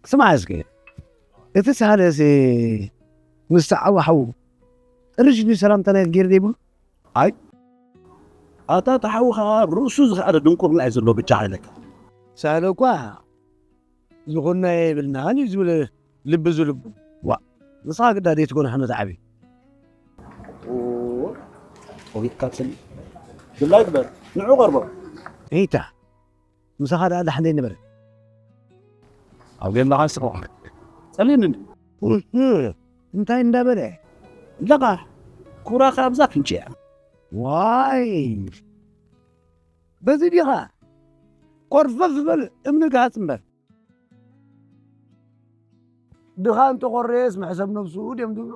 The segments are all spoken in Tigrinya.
ስማዕ እስኪ፣ እቲ ሳህለሲ ምስ ተዓዋሓዉ ጥርሽ ድዩ ሰላምታ ናይ ገይሩ ዘይብሉ? ኣይ፣ ኣታ ተሓዊ ኸዓ ርእሱ ዝኸኣለ ድንቁርና እዩ ዘለዎ ብቻ ሓይለካ። ሳህለ እኳ ዝኾንና የብልናን እዩ ዝብል ልቢ ዝልቡ። ዋ፣ ንስኻ ግዳ ደይትኮን ሕመት ዓቢ። ኦ፣ ቆቢዕካ ትስሊ። ድላይ ግበር፣ ንዑ ቀርቦ። እይታ፣ ምሳኻ ደኣ ዳሕንደይ ነበረ። ኣብ ገለኻ ስቕ። ጸሊን እንዲ። እህ፣ እንታይ እንዳበለ? ለቓ፣ ኩራኻ ኣብዛ ፍንጭያ። ዋይ፣ በዚ ዲኻ? ቆርፈፍ በል፣ እምኒ ግሃጽ እምበር። ድኻ እንተኾረየስ መሕሰብ ነብሱ ድዮም ዝብሉ።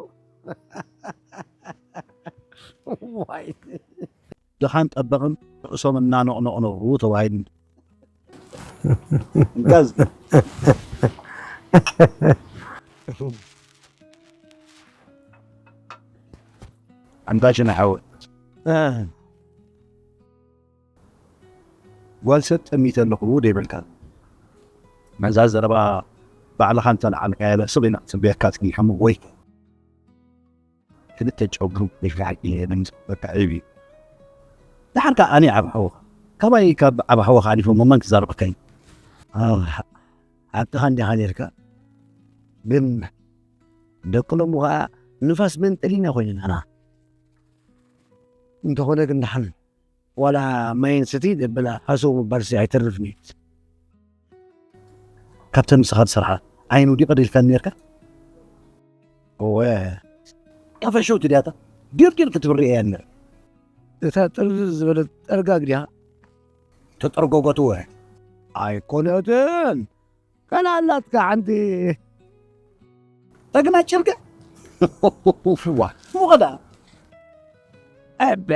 ዋይ። ድኻን ጠበቕን ርእሶም እናነቕነቑ ነብሩ ተባሂሉ። እንካዝ። ኣንታ ሽነ ሓወይ። እ። ጓል ሰብ ጠሚተ ኣለኹ ዶ ይበልካ? ነዛ ዘረባ ባዕልኻ እንተልዓልካያ ስቕ ኢላ ክትጽበየካ ትግልሓሙ ወይ ክልተ ጨጉሩ ይፍራሕ እየ ንምስ በቃ ዕብ እዩ። ደሓር ከኣ ኣነ ዓብ ሓወኻ። ካባይ ካብ ዓብ ሓወኻ ኣሊፉ መመን ክዛረበካ እዩ? ኣው፣ ሓቅኻ እንዲኻ ነርካ። ግን ደቂ ሎሚ ኸኣ ንፋስ መንጠሊና ኮይንና። እንተኾነ ግን ደሓን ዋላ ማይን ስቲ ዘበላ ሃሰው ምባልሲ ኣይተርፍን እዩ። ካብተን ምሳኻ ዝሰርሓ ዓይኑ ዲቕ ኢልካኒ ነርካ? እወ። ካፈ ሸውቲ ድያታ? ዲርዲር ክትብሪ እያ ነር። እታ ጥርዝር ዝበለት ጠርጋግ ድያ? ተጠርጎጎት እወ። ኣይኮነትን። ከላ ኣላትካ ሓንቲ ተግና ጭርገ። ዋ፣ ሙኸዳ። ኣበ፣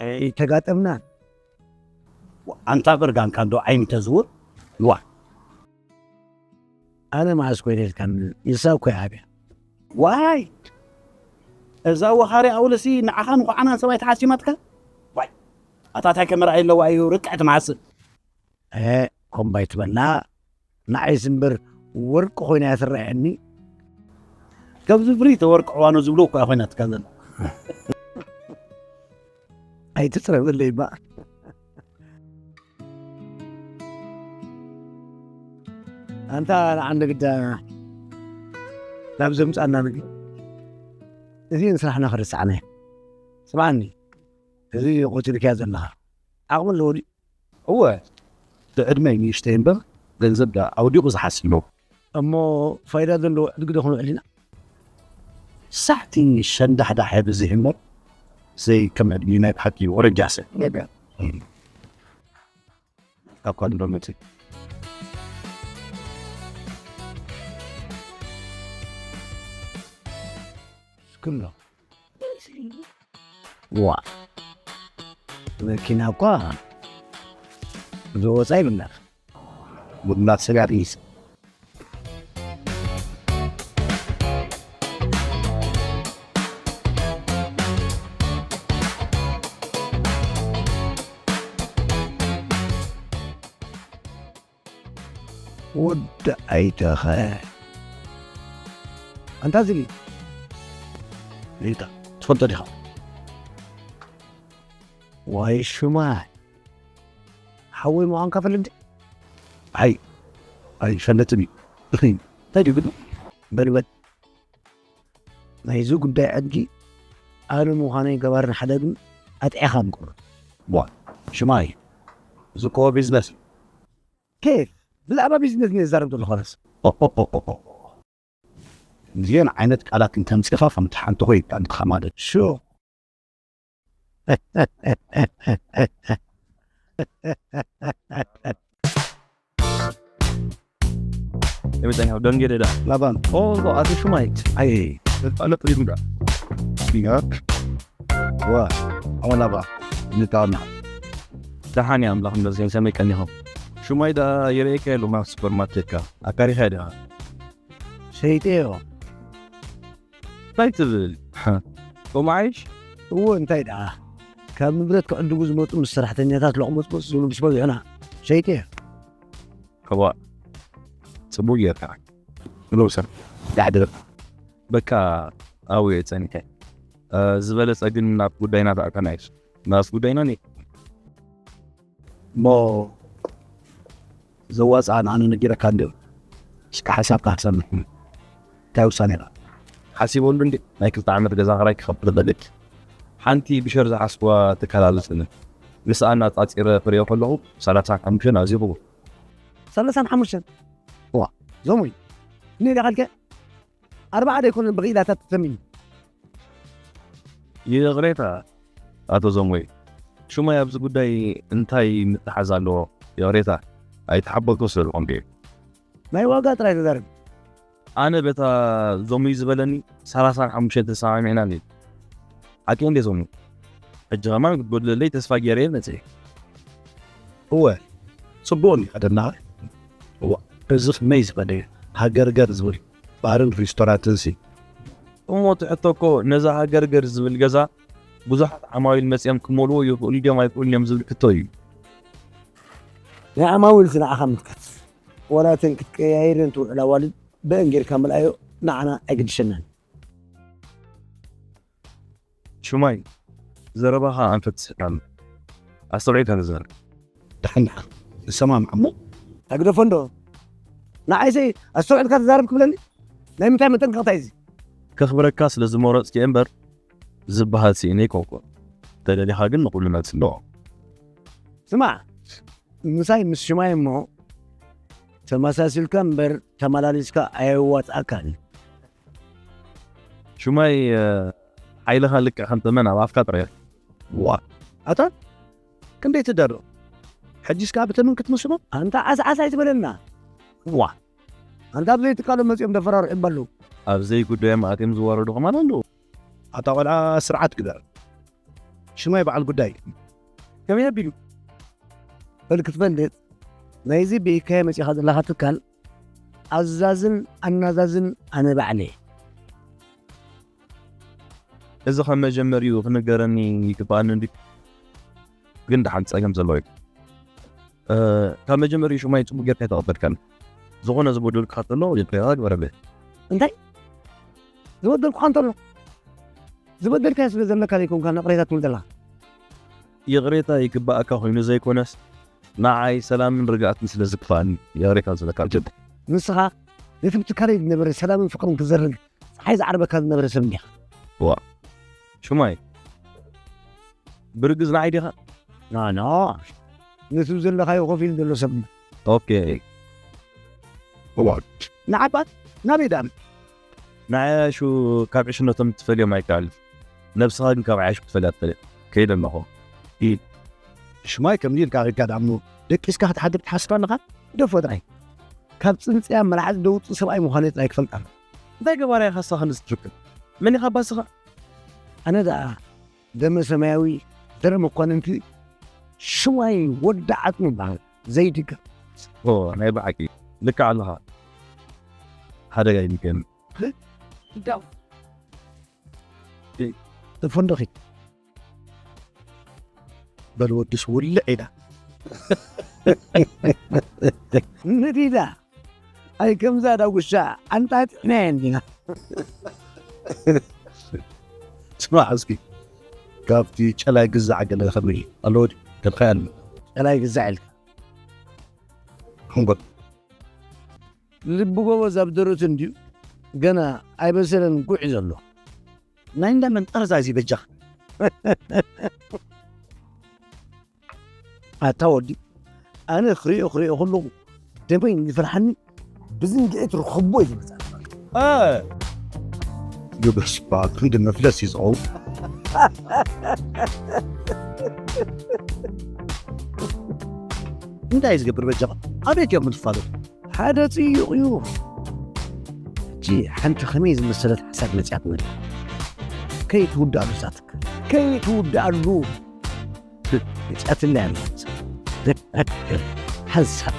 ኣይተጋጠምናን። ኣንታ በርጋንካ እንዶ ዓይኒ ተዝውር። ዋ። ኣነ መዓስ ኮይነ ኢልካኒ፣ ንሳ እኮ እያ ኣብያ። ዋይ፣ እዛ ወኻሪ ኣውልሲ ንዓኻን ንኹዓናን ሰብኣይ ተሓሲማትካ? ዋይ፣ ኣታ ታይ ከምርኣይ ኣለዋ እዩ ርቅዕቲ መዓስ? እ፣ ኮምባይ ትበላ፣ ንዓይስ እምበር ወርቂ ኮይና እያ ትረኣየኒ። ከምዚ ፍርይቲ ወርቂ ዕዋኖ ዝብሉ እኮ እያ ኮይናትካ ዘላ። ኣይትጽረበለይ እባ። ኣንታ ንዓንዲ ግዳ ናብ ዘምጻና ምግቢ። እዚ ንስራሕና ክርሳዕና እዩ። ስምዓኒ፣ እዚ ቆጺርካዮ ዘለኻ ዓቕሚ ኣለዎ ድዩ? እወ፣ እቲ ዕድመይ ንእሽተይ እምበር፣ ገንዘብ ደኣ ኣውዲቑ ዝሓስብ ኣለዎ። እሞ ፋይዳ ዘለዎ ዕድጊ ዶ ክነውዕል ኢና? ሳሕቲ ሸንዳሕዳሕ ብዝህ እምበር፣ ዘይ ከም ዕድጊ ናይ ብሓቂ ወረጃሰ። ካብ ኳድሮ መጽእ። እስክሎ። ዋ፣ መኪና እኳ ዝወፃ ይብላል። ቡና ስጋር ይስ። ወዲ ኣይተኸ። ኣንታ ዝሊ። ሪታ፣ ትፈልጦ ዲኻ? ዋይ ሽማ። ሓወይ ምዃንካ ፈልጥ ዲ? ኣይ፣ ኣይፈልጥን እዩ። እንታይ ድዩ ግን? በል በል። ናይዚ ጉዳይ ዕድጊ ኣነ ምዃነይ ገባርን ሓደግን ኣጥዒኻ ምቁር። ዋ፣ ሽማይ፣ እዚ እኮ ቢዝነስ እዩ። ኬፍ፣ ብዛዕባ ቢዝነስ እየ ዝዛረብ ዘለኹ ኣነስ። እዚአን ዓይነት ቃላት እንተምፂኻ ከምቲ ሓንቲ ኮይንካ ንድኻ ማለት። ሹ። የመጣኛው ደንጌ ደዳ ላባን ኦዞ ኣቲ ሹማይት ኣይ ተጣለጥ ይሩዳ ቢጋር ዋ ኣወላባ ንታና ደሓን እያ ኣምላኽ እምበር ዜን ሰመይ ቀኒኹም። ሹማይ ደኣ ይርእየካ የሉ ኣብ ሱፐርማርኬትካ ኣካሪኻ ዲኻ? ሸይጠዮ። እንታይ ትብል? ከምኡ ዓይሽ? እዎ እንታይ ደኣ? ካብ ንብረት ክዕድጉ ዝመጹ ምስ ሰራሕተኛታት ሎቕሞጽሞጽ ዝብሉ ምስ በዝሑና ሸይጠዮ። እዋ። ጽቡቕ ጌርካ። ሎሰር ዳሕድር በቃ ኣብኡ እየ ጸኒሐ። እ፣ ዝበለጸ ግን ናብ ጉዳይና ተኣተና እየ። ናብ ጉዳይና ኒ እሞ ዘዋፅኣ ንኣነ ነጊረካ እንዲ እስከ ሓሳብካ ክሰምዕ እንታይ ውሳኔ ኢኻ? ሓሲበሉ እንዲ ናይ ክልተ ዓመት ገዛ ክራይ ክኸፍል እኽእል። ሓንቲ ብሸር ዝሓስብዋ ትከላልጽኒ። ምስኣ እናጻጺረ ክሪኦ ከለኹ ሰላሳን ሓሙሽተን ኣዝዩ ክቡር። ሰላሳን ሓሙሽተን? እዋ፣ ዞሙይ፣ እኒ ኢለ ካልከ ኣርባዓ ደይኮነ ብኽኢላታት ተሰሚኒ። ይቕሬታ ኣቶ ዞሙይ፣ ሹማይ ኣብዚ ጉዳይ እንታይ ምትሓዝ ኣለዎ? ይቕሬታ ኣይተሓበልኩ ስለ ዝኾንኩ እየ። ናይ ዋጋ ጥራይ ተዛረብ። ኣነ በታ ዞሙይ ዝበለኒ ሰላሳን ሓሙሽተን ተሰማሚዕና ንብል። ሓቂ እንዴ ዞሙይ? ሕጂ ከማን ክትጎድለለይ ተስፋ ገይረ እየ መፅእ። እወ፣ ጽቡቕ እንዲ ከደና። እዋ፣ እዚ ከመይ ዝበለ ሃገርገር ዝብል ባርን ሪስቶራንትን ሲ? እሞ እቲ ሕቶ እኮ ነዛ ሃገርገር ዝብል ገዛ ብዙሓት ዓማዊል መፅኦም ክመልኡ ይኽእሉ ድዮም ኣይክእሉን እዮም ዝብል ሕቶ እዩ። ናይ ዓማዊል ንዓኻ ምልከት። ዋላ እተን ክትቀያየረን ትውዕላ ኣዋልድ ብአን ጌርካ ምልኣዮ ንዓና ኣይግድሸናን። ሹማይ፣ ዘረባኻ ኣንፈት ትስሕት ኣሎ። ኣስተውዒልካ ተዛረብ። ደሓን ደሓን ንሰማማዕ እሞ። ኣግደፎ እንዶ። ንዓይሰይ ኣስተውዒልካ ተዛረብ ክብለኒ? ናይ ምንታይ መጠንቀቕታ እዩ እዚ? ከኽብረካ ስለ ዝመረጽኩ እየ እምበር፣ ዝበሃል ስኢነ ኣይኮንኩን። ተደሊኻ ግን ንኹሉ መልሲ ኣለዎ። ስማዕ፣ ምሳይ ምስ ሽማይ እሞ ተመሳሲልካ እምበር ተመላሊስካ ኣየዋጽኣካን እዩ። ሽማይ፣ እ፣ ሓይልኻ ልክዕ ከም ተመን ኣብ ኣፍካ ጥራይ። ዋ፣ ኣታ ክንደይ ትደርቕ? ሕጂስ ከኣ ብተመን ክትምስሎ? ኣንታ ዓስዓስ ኣይትበለና። ዋ፣ ኣንታ ኣብ ዘይትካሎም መጺኦም ደፈራርሑ እባ ኣለዉ። ኣብ ዘይጉዳዮም ኣትዮም ዝዋረዱ ከማን ኣለዉ። ኣታ ቆልዓ ስርዓት ግበር። ሽማይ በዓል ጉዳይ። ከመይ ኣቢሉ? በል ክትፈልጥ፣ ናይዚ ብኢካዮ መጺኻ ዘለኻ ትካል ኣዛዝን ኣናዛዝን ኣነ ባዕለይ። እዚ ከም መጀመሪኡ ክንገረኒ ይግብኣኒ እንዲ፣ ግን ደሓን ጸገም ዘለዎ እዩ። እ፣ ካብ መጀመሪኡ ሽማይ ጽቡቅ ጌርካ ኣይተቐበልካን። ዝኾነ ዝበደልኩኻ ተሎ ይቕሬታ ግበረለይ። እንታይ? ዝበደልኩኻ እንተሎ? ዝበደልካዮ ስለ ዘለካ ዘይኮንካ ንቕሬታ ትብል ዘለኻ። ይቕሬታ ይግባኣካ ኮይኑ ዘይኮነስ፣ ንዓይ ሰላምን ርግኣትን ስለ ዝግባኣኒ ይቕሬታ ዝብለካ ኣለኹ። ንስኻ ነቲ ብትካለይ ዝነበረ ሰላምን ፍቕርን ክዘርግ ጸሓይ ዝዓርበካ ዝነበረ ሰብ እንዲኻ። ዋ። ሽማይ፣ ብርግጽ ንዓይ ዲኻ? ኖ፣ ኖ። ነቲ ዘለኻዮ ኮፍ ኢሉ ዘሎ ሰብ። ኦኬ። ዋ። ንዓባት ናበይ ደኣ? ንዓያሹ ካብ ዕሽነቶም ትፈልዮም ኣይከኣልን። ነብስኻ ግን ካብ ዓያሹ ክትፈልያ ትኽእል። ከይደ ኣለኹ። ኢ-፣ ሽማይ ከምዚ ኢልካ ኺድካ ደኣ እሞ ደቂስካ ክትሓድር ትሓስብ ኣለኻ? ደፎ ጥራይ። ካብ ጽንጽያ መልሓስ ደውጽእ ሰብኣይ ምዃነይ ጥራይ ክፈልጥ ኣለዎ። እንታይ ገባርያ ኢኻ ንስኻ ክንድዚ ትፍክር? መን ኢኻ ኣባስኻ? ኣነ ደኣ ደመ ሰማያዊ፣ ዘረ መኳንንቲ፣ ሽማይ ወዲ ዓጽሚ ይበሃል። ዘይድገም። ኦ፣ ናይ ብሓቂ ልክዕ ኣለኻ። ሓደጋ ይምገን። ዳው። እ፣ ተፈንዶ ኺድ። በል ወድስ ውልዕ ኢላ። ንዲዳ። ኣይ ከምዛ ዳጉሻ ኣንጣጢዕናየን ዲና። ስማዕ እስኪ፣ ካብቲ ጨላይ ግዛዕ ገለ ከመይ ኣለዎ ድዩ? ከልካይ ኣሎ። ጨላይ ግዛዕ ኢልካ። እምበር። ልቢ ጎበዝ ኣብ ደረቱ እንድዩ፣ ገና ኣይበሰለን ጉዕ እዩ ዘሎ። ናይ እንዳ መን ጠረዛ እዚ በጃ? ኣታ ወዲ፣ ኣነ ክሪኦ ክሪኦ ከለኹ ደመይ ይፈርሓኒ፣ ብዝንግዒት ርኸቦ እዩ ዝመጽእ። እ። ግብር ስባ ክንዲ መፍለስ እዩ ዝኸውን። እንታይ እዩ ዝገብር በጃኻ? ኣቤት እዮም ምትፋሉ። ሓደ ጽዩቕ እዩ። ሕጂ ሓንቲ ከመይ ዝመሰለት ሓሳብ መጽያትኒ። ከይትውድኣሉ እዛ ትካል። ከይትውድኣሉ። መጽያትኒ ኣላ። ሓንሳብ።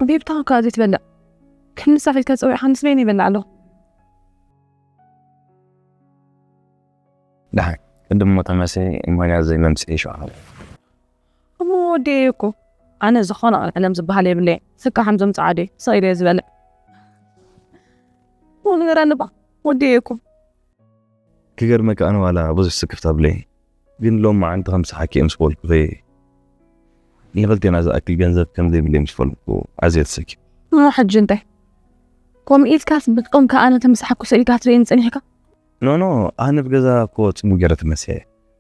ቤብታ እኳ ዘይትበልዕ። ከም ንሳ ፈልካ ጸዊዕካ ንስለይ ይበልዕ ኣለኹ። ደሓን። ቅድም ሞተ መሲ ሞያ ዘይመምጽእ ይሸዋል። እሞ ወዲ እየ እኮ። ኣነ ዝኾነ ቀለም ዝበሃል የብለይ። ስካ ሓምዞም ጸዓዲ፣ ስቕ ኢለ እየ ዝበልዕ። እሞ ንገረኒ እባ፣ ወዲ እየ እኮ። ክገርመካ ኣነ ዋላ ብዙሕ ስክፍታ ብለይ። ግን ሎም መዓንቲ ከም ሰሓኪ እዮም ስፖልኩ ኸይ። ንኽልቴና ዝኣክል ገንዘብ ከም ዘይብለይ ምስ ፈልኩ ኣዝየ ተሰኪ። እሞ ሕጂ እንታይ? ከምኡ ኢልካስ ብጥቕምካ ኣነ ተመሳሓኩ ስእልካ ትርእየኒ ጸኒሕካ? ኖ፣ ኖ፣ ኣነ ብገዛ እኮ ጽቡቕ ገይረ ተመሲሐ።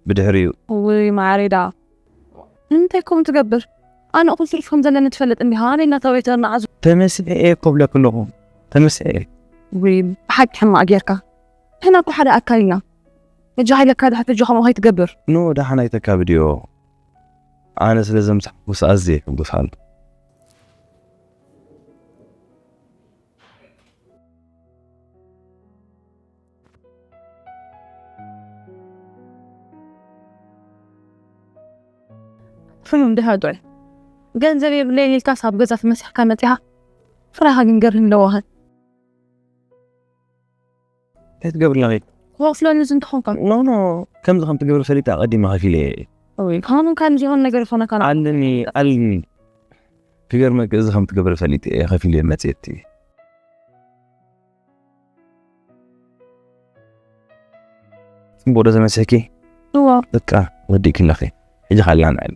ብድሕሪኡ ውይ፣ ማዕረይ ደኣ። ንምንታይ ከምኡ ትገብር? ኣነ እኹል ትርፊ ከም ዘለኒ ትፈልጥ እንዲኻ? ኣበይ እናተ ዌይተር ንዓዙ? ተመሲሐ እየ እኮ ብለኪ ኣለኹ። ተመሲሐ እየ። ውይ፣ ብሓቂ ሕማቕ ጌርካ። ንሕና እኮ ሓደ ኣካል ኢና። በጃኻ ኢለካ ድሓር በጃኻ ከምኡ ከይትገብር። ኖ፣ ደሓን ኣይተካብድዮ። ኣነ ስለ ዘምሳሕኩስ ኣዝየ ይሕጎስ ኣለኹ። ፍኑን ድሃ ጥዑይ። ገንዘብ የብለይን ኢልካስ ኣብ ገዛ ተመሲሕካ መጺኻ? ፍራኻ ግን ገርህን ለዋህን። እንታይ ትገብሪ ኣለኺ? ክኸፍለኒ እዚ እንተኾንካ። ኖ፣ ኖ፣ ከምዚ ከም ትገብሪ ፈሊጠ ኣቐዲመ ከፊለ እየ። እውይ፣ ካሁን እንኳን ዚሆን ነገር ይኾነካ ነው። ኣለኒ፣ ኣለኒ። ክገርመኪ፣ እዚ ከም ትገብሪ ፈሊጠ እየ ከፊለ መጽየቲ። ጽቡቕ ዶ ተመሲሕኪ? እዎ። በቃ፣ ወዲእኪ ኣለኺ። ሕጂ ካልእ ንዕል።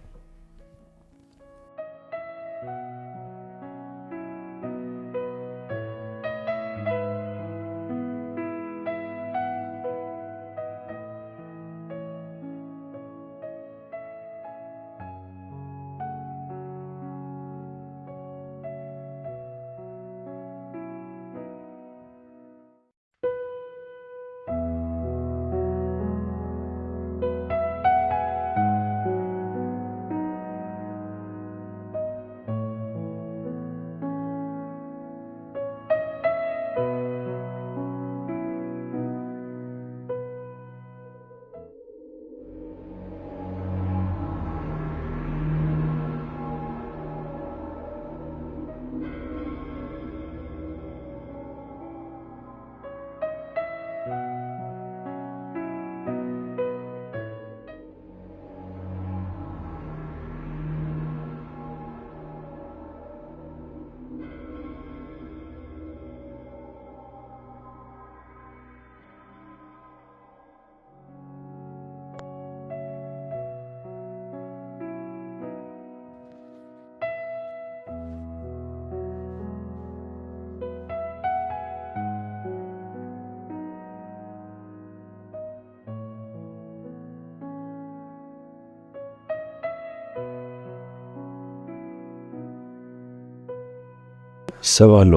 ሰብ ኣሎ።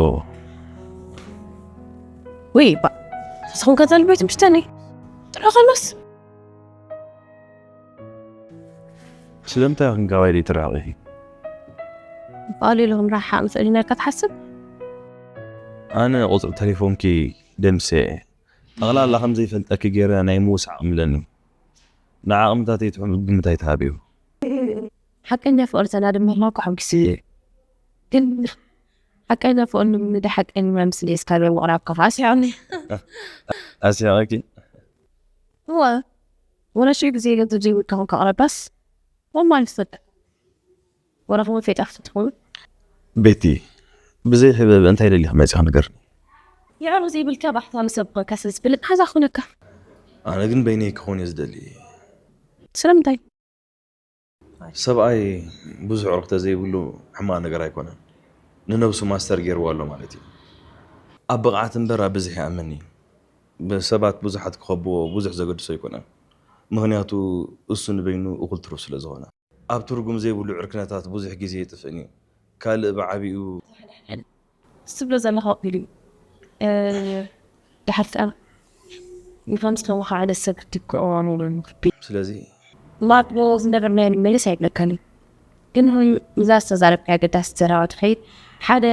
ውይ፣ ባ-፣ ንስኹም ከ ዘልቤት ምሽተኒ? ጥረ ከሎስ? ስለምንታይ ኢኺ ካብ ባይደይ ትርሕቒ? ብቐሊሉ ክንረሓቕ ንኽእል ኢና ኢልካ ትሓስብ? ኣነ ቁጽሪ ተሌፎንኪ ደምስየ እየ። ጠቕላላ ከም ዘይፈልጠኪ ገይረ ናይ ምውስ ዓቕሚ ኣለኒ። ንዓቕምታተይ ትሑት ግምት ኣይትሃብዮ። ሓቀኛ ፍቕሪ ተናድመና እኮ ሓጒሰ እየ። ግን ሓቀኛ ፍቕሪ ንምንዳይ ሓቀኛ ምስሊ እስካብ ምቕራብካ ኸኣ ኣስሒቑኒ። ኣስሒቐኪ? እወ። ወላ ሽዑ ግዜ ገንዘብ ዘይብልካ ኮንካ ኣቕረባስ፣ ኖርማል ይፈጠር። ወላ ኸ ወፌጣ ክትኸውን? ቤቲ፣ ብዘይ ሕበብ እንታይ ደሊኻ መጺኻ ንገርኒ? የዕሩኽ ዘይብልካ ባሕታዊ ሰብ ኾንካ ስለ ዝፍለጥ ሓዛ ክኾነካ። ኣነ ግን በይነይ ክኸውን እየ ዝደሊ። ስለምንታይ? ሰብኣይ ብዙሕ ኣዕሩኽ ተዘይብሉ ሕማቕ ነገር ኣይኮነን። ንነብሱ ማስተር ገይርዋ ኣሎ ማለት እዩ። ኣብ ብቕዓት እምበር ኣብ ብዝሒ ይኣምን እዩ። ብ-፣ ሰባት ብዙሓት ክኸብዎ ብዙሕ ዘገድሶ ኣይኮነን። ምኽንያቱ እሱ ንበይኑ እኹል ትሩፍ ስለ ዝኾነ። ኣብ ትርጉም ዘይብሉ ዕርክነታት ብዙሕ ግዜ ይጥፍእን እዩ። ካልእ ብዓቢኡ ትብሎ ዘለኻ ወኪሉ እዩ። እ፣ ድሓር ከኣ ንኸምዚ ከማኻ ዓይነት ሰብ ክትክኦ። ስለዚ ማዕዶ ዝነበርናዮ ንመልስ ኣይብለካን እዩ። ግን እዛ ዝተዛረብካያ ኣገዳሲት ዘረባ ትኸይድ ሓደ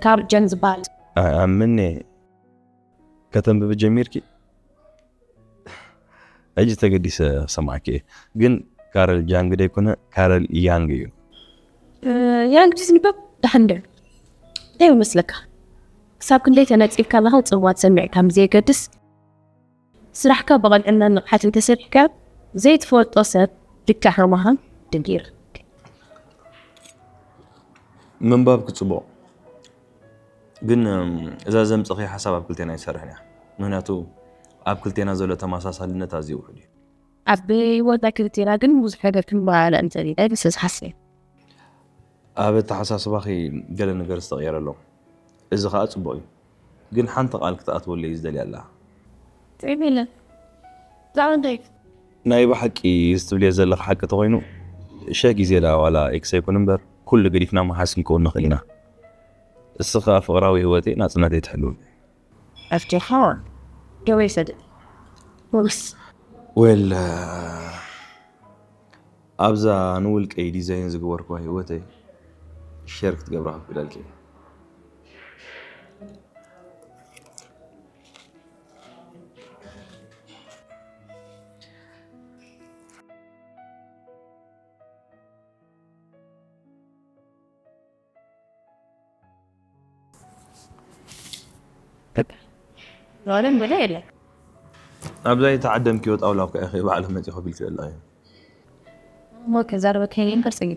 ካርል ጀንግ ዝበሃል ኣ-፣ ኣምኒ ከተንብቢ ጀሚርኪ? ሕጂ ተገዲሰ ክሰምዓኪ እየ። ግን ካረል ጃንግ ደይኮነ፣ ካረል ያንግ እዩ። እ፣ ያንግ ድዩ ዝንበብ? ደሓን ዶ? እንታይ ይመስለካ? ክሳብ ክንደይ ተነጺልካ ኣለኻ ጽምዋ ትሰምዕ ከም ዘይገድስ፣ ስራሕካ ብቐልዕናን ንቕሓትን ተሰሪሕካ፣ ዘይትፈልጦ ሰብ ድካ ሃማሃም ድንጊር። ምንባብ ክጽቡቕ ግን፣ እዛ ዘምጽእኺ ሓሳብ ኣብ ክልቴና ኣይሰርሕን እያ። ምክንያቱ ኣብ ክልቴና ዘሎ ተመሳሳልነት ኣዝዩ ውሑድ እዩ። ኣብ ህይወትና ክልቴና ግን ብዙሕ ነገር ክንበሃለ እንተሊና ይመስል ዝሓስብ። ኣብ ኣተሓሳስባኺ ገለ ነገር ዝተቐየረ ኣሎ። እዚ ኸኣ ጽቡቕ እዩ። ግን ሓንቲ ቃል ክትኣትወለይ ዝደልያ ኣላ። ትዕቢለ ብዛዕባ እንታይ? ናይ ብሓቂ ዝትብልዮ ዘለኻ ሓቂ ተኾይኑ፣ ሸ ግዜ ዳ ዋላ ኤክስ ኣይኮን እምበር፣ ኩሉ ገዲፍና መሓዝ ክንከውን ንኽእል ኢና። እሱ ኸኣ ፍቕራዊ ህይወተይ ናጽነተይ ትሕልው። ኣፍቲኻ ደወይ ሰደ ወስ ወል ኣብዛ ንውልቀይ ዲዛይን ዝገበርኩዋ ህይወተይ ሸር ክትገብራ ክፍቅደልኪ እየ። ኖርም ብለ የለን። ኣብዛ ይተዓደምኪዮ ጣውላ እኮ ኢኺ ባዕልኺ መፂኹ ቢልኪ ዘለኺ። እሞ ከዛረበካ የለን ቅርጽ እዩ።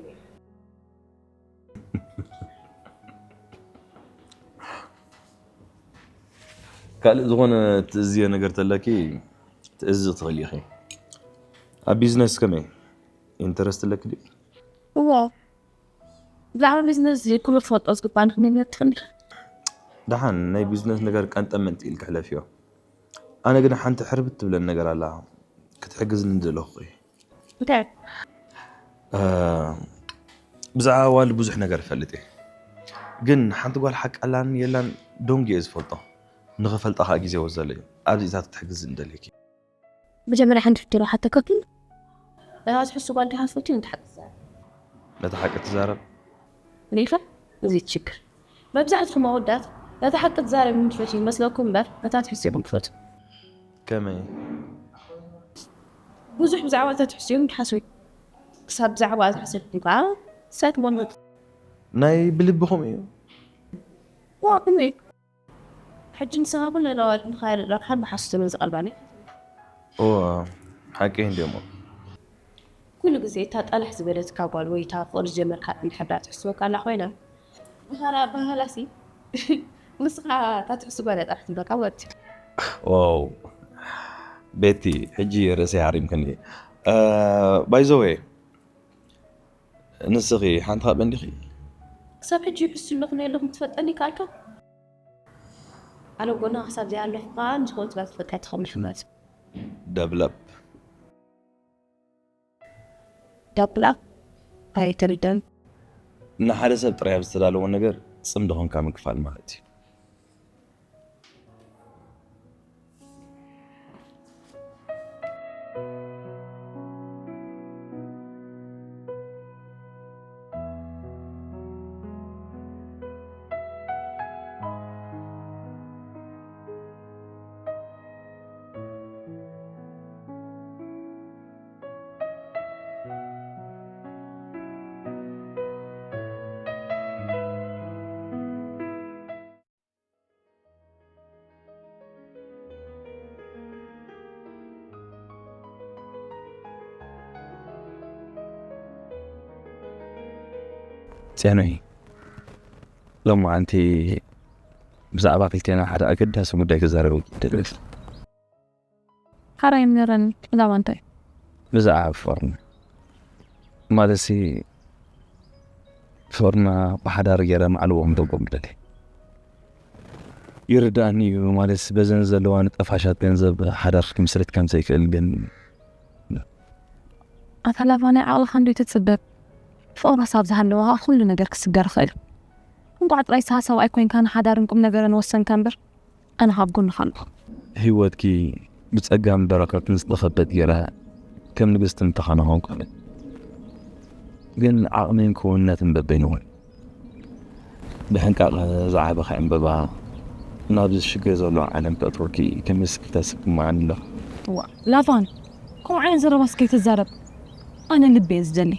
ካልእ ዝኾነ ትእዝዮ ነገር ተለኪ ትእዝዝ ትኽእሊ ኢኺ። ኣብ ቢዝነስ ከመይ ኢንተረስት ኣለኪ ድዩ? እዎ ብዛዕባ ቢዝነስ ኩሉ ትፈልጦ ዝግባእ ንክነገር ትኽእል። ደሓን ናይ ቢዝነስ ነገር ቀንጠመንጢ ኢልኪ ሕለፍዮ። ኣነ ግን ሓንቲ ሕርብት ትብለን ነገር ኣላ ክትሕግዝኒ ዝደለኹ እየ። እንታይ? ብዛዕባ ዋል ብዙሕ ነገር እፈልጥ እየ፣ ግን ሓንቲ ጓል ሓቂ ኣላን የላን ዶንግ እየ ዝፈልጦ። ንኽፈልጣ ከዓ ግዜ ወዘለ እዩ። ኣብዚ እታ ክትሕግዝኒ ደልየኪ። መጀመርያ ሓንቲ ሕቶ ዶ ሓተካ? ነታ ትሕሱ ጓል ዲኻ ትፈትዩ ንትሓቂ ትዛረብ? ነታ ሓቂ ትዛረብ። ሪኢኻ? እዚ እቲ ሽግር። መብዛሕትኹም ኣወዳት ነታ ሓቂ ትዛረብ ኢኹም ትፈትዩ ይመስለኩም እምበር ነታ ትሕሱ ኢኹም ትፈትዩ። ከመይ? ብዙሕ ብዛዕባ እታ ትሕሱ እዮም ትሓስቡ። ክሳብ ብዛዕባ ዝሓሰብኩም ከዓ ሳትሞን ናይ ብልብኹም እዩ። ዋክኒ ሕጂ ንስኻ ኩሉ ነዋል ንኻይል ረብሓን ብሓስብን ዝቐልባኒ። እዎ ሓቂ እንዲሞ። ኩሉ ግዜ እታ ጠላሕ ዝበለትካ ጓል ወይ እታ ፍቕሪ ዝጀመርካ እንድሕር ዳ ትሕስበካ ኣላ ኮይና ብኻላ ባህላሲ ንስኻ እታ ትሕሱ ጓል እያ ጠላሕ ትብለካ ወት። ዋው ቤቲ ሕጂ ርእሰይ ሃሪምክኒ። ባይዘወይ ንስኺ ሓንቲ ካብ እንዲኺ ክሳብ ሕጂ ይሕሱ ኣለኹ ነየለኹም ትፈጠኒ ካልካ ኣነ ጎና ክሳብ ዘይኣለኹ ከዓ ንዝኾነ ትባል ትፈጥካ ትኸውን ሕመት ደብለብ ዳብላ ኣይተርደን ንሓደ ሰብ ጥራይ ኣብ ዝተዳለወ ነገር ጽምዲ ኾንካ ምክፋል ማለት እዩ። ጽያኖይ ሎማዓንቲ ብዛዕባ ክልቴና ሓደ ኣገዳሲ ጉዳይ ክዛረብ ደልየ። ሓራይ ምነረኒ ዕላማ እንታይ? ብዛዕባ ፍቕርና ማለትሲ ፍቕርና ብሓዳር ገይረ ማዕልዎ ክደጎም ደልየ። ይርዳእኒ እዩ ማለትሲ በዘን ዘለዋ ንጠፋሻት ገንዘብ ሓዳር ክትምስርት ከም ዘይክእል ግን ኣታ ላቫ ናይ ዓቕልኻ እንዶ ትጽበብ። ፍቕሪ ክሳብ ዝሃለወ ከዓ ኩሉ ነገር ክስገር ይኽእል እዩ። እንቋዕ ጥራይ ሰብኣይ ኮይንካ ንሓዳርን ቁም ነገርን ወሰንካ እምበር ኣነ ካብ ጎንኻ ኣለኹ። ህይወትኪ ብጸጋን በረኸትን ዝተኸበት ገይረ ከም ንግስቲ እንተኾነ ኾንኩ ግን ዓቕምን ክውንነትን በበይኑ እውን ብሕንቃቐ ዝዓበኸ ዕምበባ ናብዚ ሽግር ዘለዎ ዓለም ከእትወኪ ከመስል ተስክማዓኒ ኣሎ። እዋ ላቫን ከምኡ ዓይነት ዘረባስ ከይትዛረብ። ኣነ ልቢ እየ ዝደሊ፣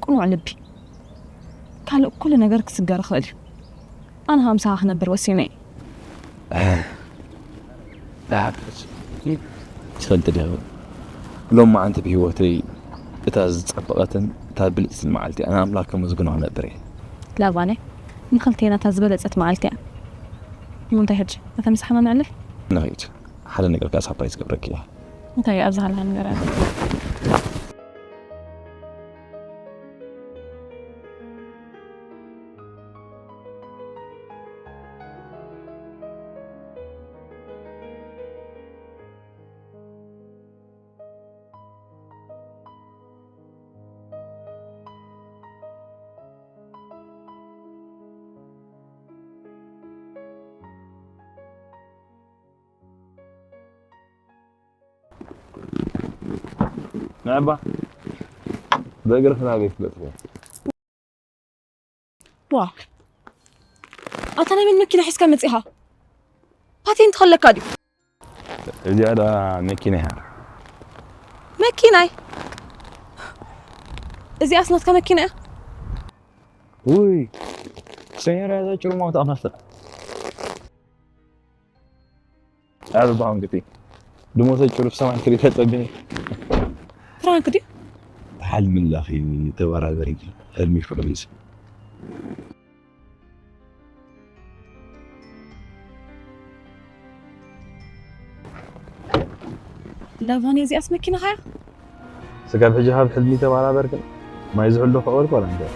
ቅኑዕ ልቢ። ካልእ ኩሉ ነገር ክስገር ይኽእል እዩ። ኣነ ከምሳኻ ክነብር ወሲነ እየ። ትፈልጢ ዲኺ፣ ሎም መዓንቲ ብህይወተይ እታ ዝጸበቐትን እታ ብልጽትን መዓልቲ ኣነ ኣምላኽ ከመስግኖ ክነብር እየ። ላቫኔ፣ ንኽልቴና እታ ዝበለጸት መዓልቲ እያ። እሞ እንታይ ሕጂ? እታ ምሳሕና ንዕልል? ንኺድ። ሓደ ነገር ከኣ ሳፕራይዝ ክገብረኪ እየ። እንታይ እዩ ኣብዚ ሃለኻ ንገረኒ። ንዕባ ብእግርኺ ናበይ ክትበጽሒ? ዋ፣ ኣታ ናይ መን መኪና ሒዝካ መጺኻ? ፓቴንት ከለካ ድዩ? እዚኣ ደኣ መኪና እያ። መኪናይ? እዚኣስ ናትካ መኪና እያ? ውይ፣ ሰይራ እዛ ጭርማው ተኣፋፍር። ኣብ ባንክቲ ድሞ ተጭሩ ሰማን ክሪ ተጸብኒ። ፕራንክ ድዩ? ሓልሚ ላኺ ተባራበሪ። ሕልሚ ፍቕሪስ። ላቫኒ፣ እዚኣስ መኪናኻ እያ? ስጋብ ሕጂ ካብ ሕልሚ ተባራበርክን ማይ ዝሕሉ ክቐበልኩ ዋላ እንታይ?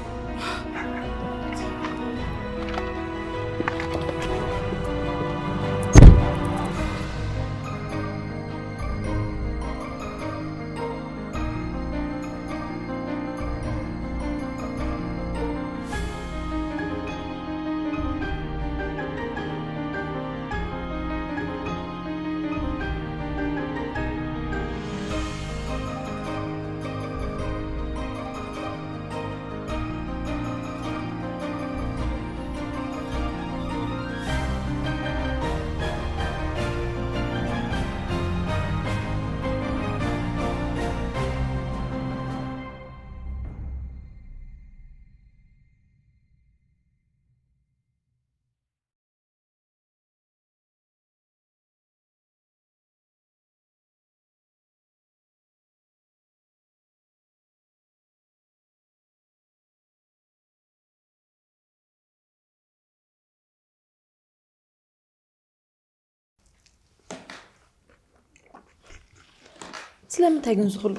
ስለምንታይ ግን ዝኹሉ?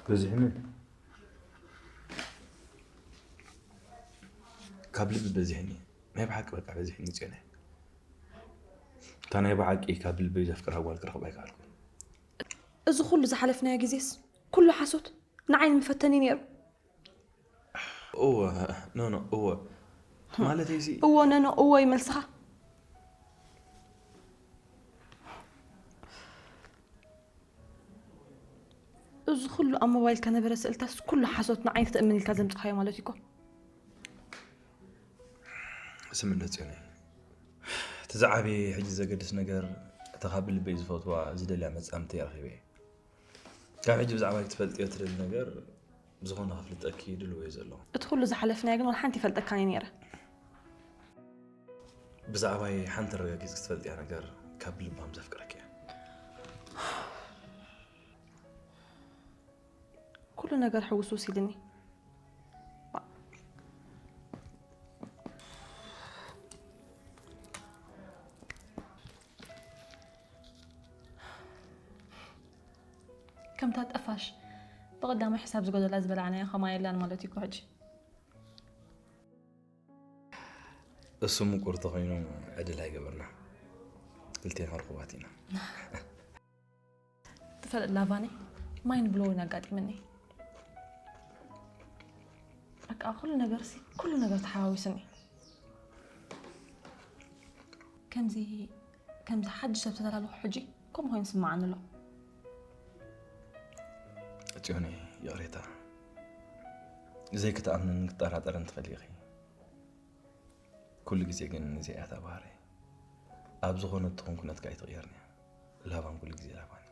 በዚሕኒ። ካብ ልቢ በዚሕኒ። ናይ ብሓቂ በቃ በዚሕኒ ጽዮነይ። እታ ናይ ብሓቂ ካብ ልበይ ዘፍቅራ ጓል ክረኽባ ኣይከኣልኩን። እዚ ኩሉ ዝሓለፍናዮ ግዜስ ኩሉ ሓሶት ንዓይ ንምፈተኒ ነይሩ። እወ፣ ኖ፣ ኖ፣ እወ። ማለተይሲ እወ፣ ኖ፣ ኖ፣ እወ ይመልስኻ። እዚ ኩሉ ኣብ ሞባይልካ ነበረ ስእልታስ ኩሉ ሓሶት ንዓይ ክትእምን ኢልካ ዘምጽኻዮ ማለት እዩ እኮ። ስምነት ጽዮነይ፣ እቲ ዝዓበየ ሕጂ ዘገድስ ነገር፣ እታ ካብ ልበይ ዝፈትዋ፣ ዝደልያ መጻምድተይ ረኺበ እየ። ካብ ሕጂ ብዛዕባይ ክትፈልጥዮ እትደሊ ነገር፣ ብዝኾነ ከፍልጠኪ ድልው እየ ዘለኹ። እቲ ኩሉ ዝሓለፍናዮ ግን ዋላ ሓንቲ ይፈልጠካን እየ ነይረ። ብዛዕባይ ሓንቲ ኣረጋጊጽ ክትፈልጥያ ነገር፣ ካብ ልባም ዘፍቅረኪ እየ። ኩሉ ነገር ሕውስውስ ኢልኒ። ከምታ ጠፋሽ ብቐዳማይ ሕሳብ ዝጎደላ ዝበላዕናዮ ከማይ የላን ማለት እዩ እኮ ሕጂ። እሱ ምቁር ተኾይኑ ዕድል ኣይገበርና። ክልቴና ርኹባት ኢና። ትፈልጥ ላቫኒ፣ ማይንድ ብሎዊን ኣጋጢምኒ። በቃ ኩሉ ነገር ሲ፣ ኩሉ ነገር ተሓዋዊስኒ። ከምዚ፣ ከምዚ ሓድሽ ሰብ ተተላለኹ ሕጂ ከምኡ ኮይኑ ይስምዓኒ ኣሎ። ጽዮነይ፣ ይቕሬታ። ዘይክትኣምንን ክትጠራጠርን ትኽእሊ ኢኺ። ኩሉ ግዜ ግን እዚኣ እያ እታ ባህርየይ። ኣብ ዝኾነ እትኹን ኩነት ከኣ ኣይትቕየርን እያ። ላባን ኩሉ ግዜ ላባን እዩ።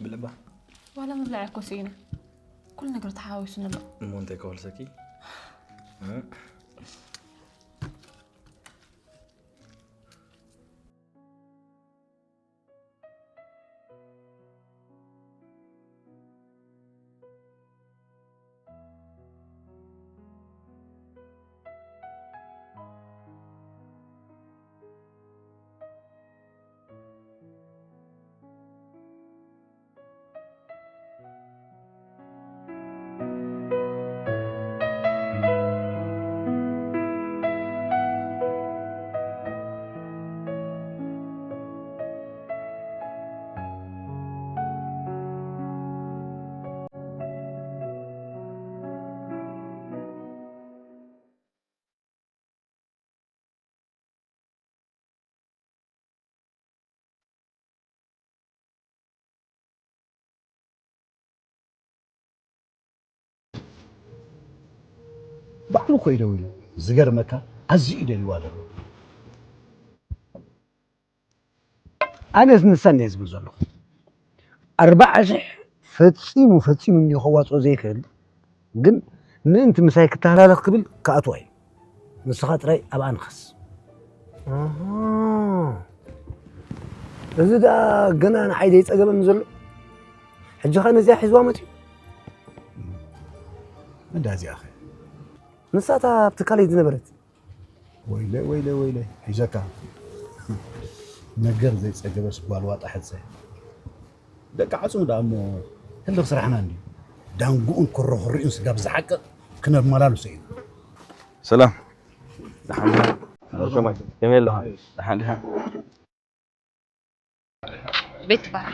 ብልባ ዋላ ምብላዕ እኮ ስኢነ። ኩሉ ነገር ተሓዋዊሱ ነሎ። እሞ እንታይ ከወልሰኪ? እ? ባዕሉ እኮ እዩ ደዊሉ። ዝገርመካ ኣዝዩ እዩ ደልይዋ ዘሎ። ኣነስ ንሳን እየ ዝብል ዘለኹ። ኣርባዓ ሽሕ ፈጺሙ ፈጺሙ እንድዩ ከዋፅኦ ዘይክእል፣ ግን ምእንቲ ምሳይ ክተሃላለኽ ክብል ክኣትዋ እዩ። ንስኻ ጥራይ ኣብኣ ንኸስ። ኣሃ። እዚ ደኣ ገና ንዓይ ዘይጸገበኒ ዘሎ። ሕጂ ኸ ነዚኣ ሒዝዋ መጺኡ። እንዳ እዚኣ ኸ? ንሳ እታ ኣብ ትካለይ ዝነበረት። ወይለይ ወይለይ ወይለይ ሒዘካ። ነገር ዘይጸገበስ ጓል ዋጣ ሕጸ። ደቂ ዓጽሙ ደኣ እሞ ህልኽ ስራሕና እንድዩ። ዳንጉኡን ኮረኹሪኡን ስጋብ ዝሓቅቕ ክነመላልሶ ኢና። ሰላም ደሓን ዲኻ? ከመይ ኣለኻ? ደሓን ዲኻ? ቤት ትበሃል።